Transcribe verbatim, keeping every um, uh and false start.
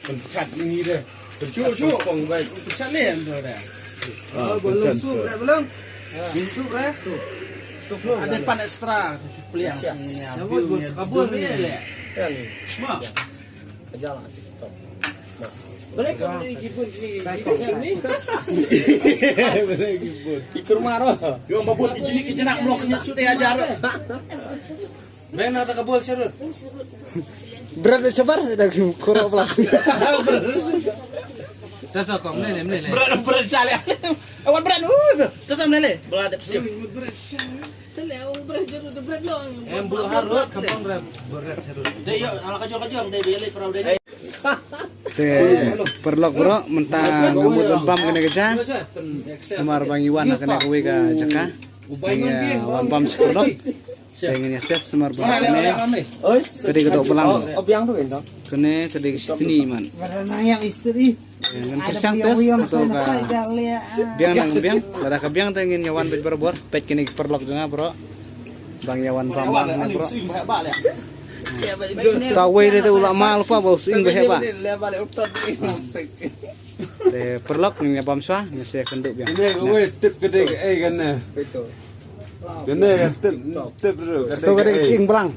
Penchat ni deh. Penchat songkong baik. Penchat ni yang tu deh. Ah, belum sup, dah belum? Sup, dah? Sup. Sup. Ada pan extra. Peliang. Yang buat kabur ni. Kan. Mak. Kerja lah. Boleh kau beli jibun ni? Jibun ni. Boleh jibun. Ikur maro. Yo, mabut jili ke jenak mlok nyut sut ajar. Bena ta kabul serut. Berat da sabar da koro plas. Tata kong ne ne ne. Berat berat sale. Awak berat. Tata ne ne. Berat sale. Tele ong berat jerut berat long. Em bu harut kampung berat serut. Dei yo ala kajong kajong dei beli perahu dei. Te paralok bro mynta nga mut ban bam kane ka ja. Namar ba ngi wan ha kane kawei ka jaka. Ngi wan bam sha paralok. Te ngin ïa test namar ba kane ka dei ka doh blang. Kane ka dei ka sitni man. Ngan pyrshang test hato ka biang ne ym biang. Lada ka biang te ngin ïa wan beit barabor. Peit kine ki paralok jong nga bro. Ba ngi ïa wan bam bam ne bro. Kawei de te u la mal pa ba u sing ba heh ba. Te paralok ngin ïa bam shuwa ngin sa ïakynduh biang. Kane kawei tip ka dei kaei kane. Kane ka tip tip ruh ka dei. To ka dei ka sing blang.